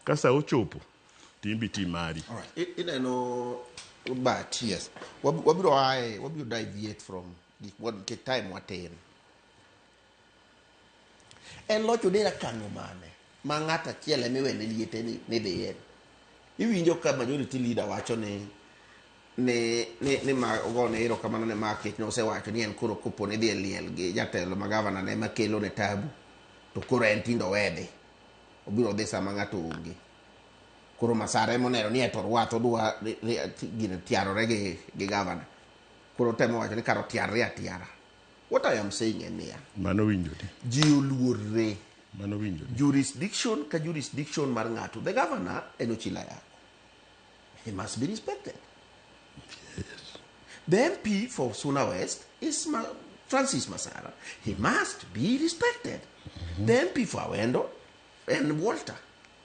Ka sa ochopo to in be iti mari. Alright. Ineno but Yes. Wabiro ae, wabiro deviate from gik mwa nikech time watin. En loch odera kang'o mane ma ng'ato achiel ema iwene liete ni, ni dhiye. Iwinjo ka majority leader wacho ni ni ni, ni ma ogone erokamano ne ma kech nosewacho ni en koro kopo ni dhi e liel gi jatelo ma gavana ne ema kelo ne tabu to koro en tinde owe dhi obiro dhi sama ng'ato onge koro Masara ema oneno ni eto rwath odwa gino tiarore gi, gi gavana koro otemo wacho ni kar otiarre atiara what I am saying en niya Mano winjore. ji oluorre Mano winjore. jurisdiction ka jurisdiction mar ng'ato the governor en Ochila Ayako he must be respected Yes. the MP for Suna West is Francis Masara he must be respected the MP for Awendo and Walter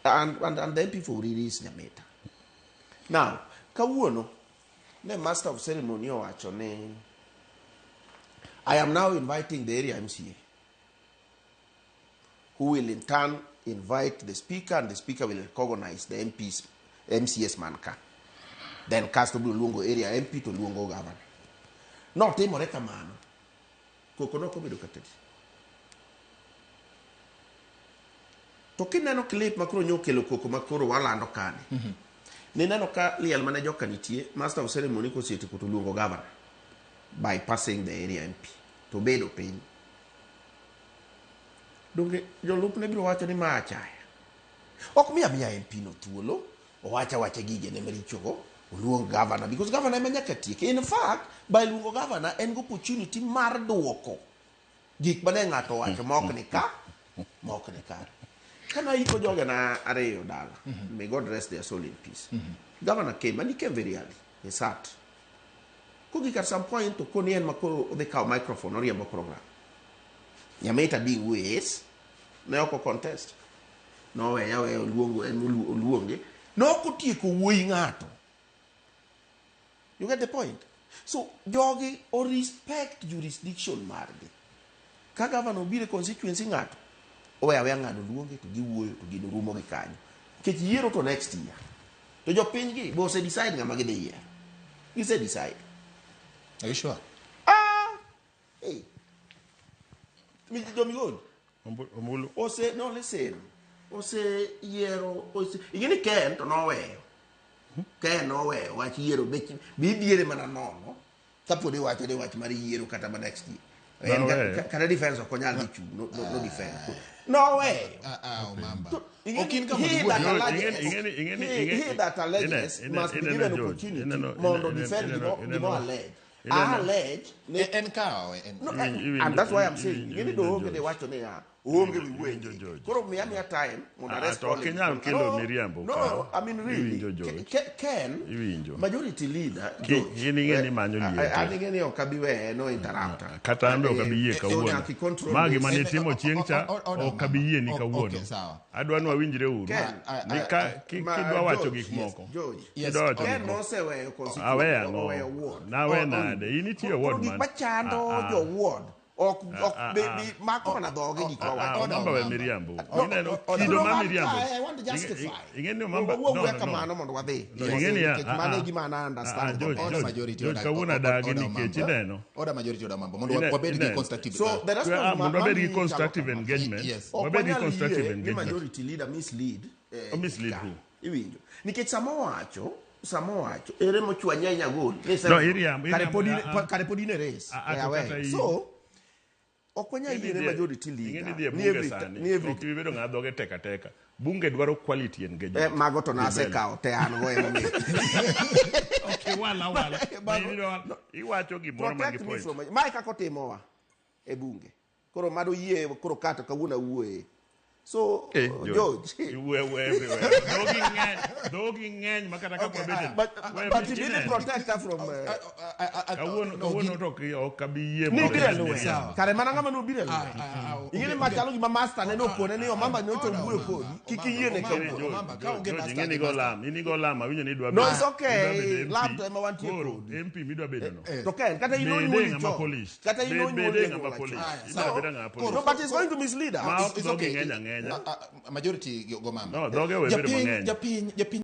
and the MP for Uriri is Nyamita now kawuono ne master of ceremony owacho ni I am now inviting the area MCA who will in turn invite the speaker and the speaker will recognize the MPs, MCS man ka. Then kasto biro luongo area MP to luongo governor. Notimore kamano. Koko nok obedo kata di. To kineno clip ma koro nyokelo koko ma koro walando kani. Nineno ka liel mane joka nitie, master of ceremony kosetieko to luongo governor bypassing the area MP. To bedo piny. Donge jolupne biro wacho ni ma achaya. Ok miya miya MP no thuolo, owacha wacha gigene marichogo, oluong governor because governor ema nyaka tieke. In fact, by luongo governor en gi opportunity mar duoko gik mane ng'ato owacho ma ok ni ka, ma ok ni kare. Kana iko jogena ariyo dala, may God rest their soul in peace. Governor came and he came very early. He sat. Kogik at some point to koni en ma koro odhi kawo microphone oriembo program. Nyamita being who he is, ne ok o contest. Noweya aweya oluongo en oluonge. Ne ok otieko wuoyi ng'ato. You get the point? So jogi o respect jurisdiction margi. Ka governor obiro e constituency ng'ato, oweya aweya ng'ano luonge to giwuoyo to gino rumo gi kanyo. Nikech yiero to next year. To jopiny gi be ose decide ng'ama gidhi yiero. Gise decide. Are you sure? Ah! Hey. Jo Migori. Ombulu. Ose, no listen. Ose yiero, ose, ing'e ni Ken to noweyo. Ken noweyo wach yiero be ibiere mana nono. Kapod iwacho ni wach mar yiero kata ma next year. En Noweyo. kata defense ok onyal dhi chung', no, no, no defense. Noweyo. Ah, ah, Omamba. To, Ok in kama he wuoyo. that George, alleges, he that alleges must be given George, opportunity ineno- mondo defend gima allege. I allege ni En kawe. En. No, and that's why I'm saying, ing'e ni doonge ni wacho niya, oonge wi Iwinjo, weche. George. Koro miya miya time mondo Ah, arespond. to ok inyal kelo No, miriambo No, ka. I mean really. Iwinjo, George. Ken, Iwinjo. majority leader, George. In ing'e ni imanyo liete. An ing'e ni ok abi weye, no interrupt. Kata an be ok abi yie kawuono. Nyaka i-control Ma this. gima nitimo chieng' cha Order, ok abi yie ni Omamba. kawuono. Okay, sawa. Adwa ni wawinjre uru. Ken, Ni ka kidwa wacho George, gik moko. George. Yes. Kidwa wacho Ken gik moko. noseweyo constituency, Awe ang'o? oweyo ward. Nawe nade? In itiyo Koro ward gik man. machando Ah, ah. jo ward ok ok Ah, be, ah, be mako mana dhoge gik Ah, mawacho. Order, Omamba we Omamba. miriambo. No, Ineno no, kido no, mar man miriambo. ka, I want to justify. Ing'e ni Omamba Wuo no, wuoya no, no. kamano mondo wadhi. No, ing'e ni Nikech ah, mano ah, e gima na ah, understand. George, Order George, majority, George, order- kawuono order- adagi order nikech Omamba. ineno. Order majority, order Omamba. Mondo Ine- wabed gi ineno. constructive. So the response Ah, mondo wabed gi ma- constructive ma- engagement. Yes. Ok Wabed gi wanyal constructive yie ni engagement. majority leader mislead. O mislead ka. who? Iwinjo. Nikech sama owacho, sama owacho, ere mochwanye ahinya gol. No, iriambo, Kare iriambo, pod in- ah, ah. kare pod in e race. Ah, ah, Eh, to aweyo. kata in- So, ok wanyal Ing'e yie ni ni idhi e- majority ing'e ni leader. idhi e Ni bunge every sani. ni every Ok ibi bedo ng'a dhoge tek ateka. Bunge dwaro quality engagement. Mago to nasekawo te an go emomiyo. Ok iwal awala. Mago- Iwacho gimoro man gi Protect me point. from mae kaka otimowa e bunge. Koro mado yie koro kata kawuono awuoye. So Eh, George, Iwuoyo awuoya everywhere. Dhogi ng'eny, dhogi ng'eny ma kata ka Okay, wabede. but, we but be you didn't ineno. protect her from Kawuono No, kawuono to ok abi yie ni mondo biro e ibed lweny. miriambo. Kare mana ng'ama nobiro e lweny. ah, Ing'e ni machalo gima master ne nokone ni omamba nyocha owuoyo kodi. Kik iyiene Omamba, kawuono. George, Omamba, ka onge George, master ing'e ni gi go master. lam, in igo lam, awinjo ni idwa No, bedo- it's okay. idwa bedo MP. Lam to ema wantie Koro, kodi. MP midwa bedo no. To Ken, kata in Bede onyuoli ng'ama chon. polished. Kata in Bede onyuoli ng'ama anyuola polished. chon. Aya, Idwa sawa. bedo ng'ama Koro- polished. No, but it's going to mislead us. Ma ok It's dhogi okay. ng'eny ang'enya. mang'eny. Majority go mama. No, dhoge owe bedo Japiny mang'eny. japiny japiny.